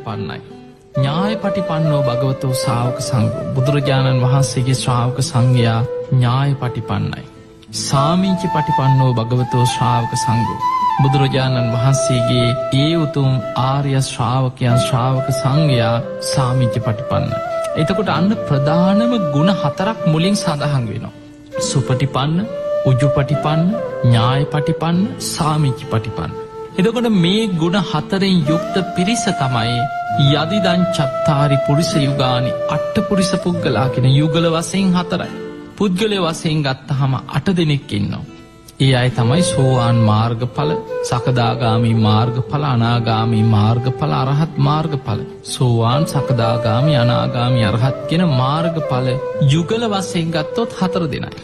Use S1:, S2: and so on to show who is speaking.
S1: පටිපන්නයි. ඥාය පටිපන්නෝ භගවතෝ ශාවක සංඝෝ. බුදුරජාණන් වහන්සේගේ ශ්‍රාවක සංඝයා ඥාය පටිපන්නයි. සාමීචි පටිපන්නෝ භගවතෝ ශ්‍රාවක සංඝෝ. බුදුරජාණන් වහන්සේගේ ඒ උතුම් ආර්ය ශ්‍රාවකයන් ශ්‍රාවක සංඝයා සාමීචි පටිපන්න. එතකොට අන්න ප්‍රධානම ගුණ හතරක් මුලින් සඳහන් වෙනවා. සුපටිපන්න, උජුපටිපන්න, ඥායපටිපන්න, සාමීචි පටිපන්න. එතකොට මේ ගුණ හතරෙන් යුක්ත පිරිස තමයි යදිදං චත්තාරි පුරිස යුගානි අට්ඨ පුරිස පුද්ගලා කියන යුගල වශයෙන් හතරයි. පුද්ගලය වශයෙන් ගත්තහම 8 දෙනෙක් ඉන්නවා. ඒ අය තමයි සෝවාන් මාර්ගඵල, සකදාගාමි මාර්ගඵල, අනාගාමි මාර්ගඵල, අරහත් මාර්ගඵල. සෝවාන්, සකදාගාමි, අනාගාමි, අරහත් කියන මාර්ගඵල යුගල වශයෙන් ගත්තොත් 4 දෙනයි.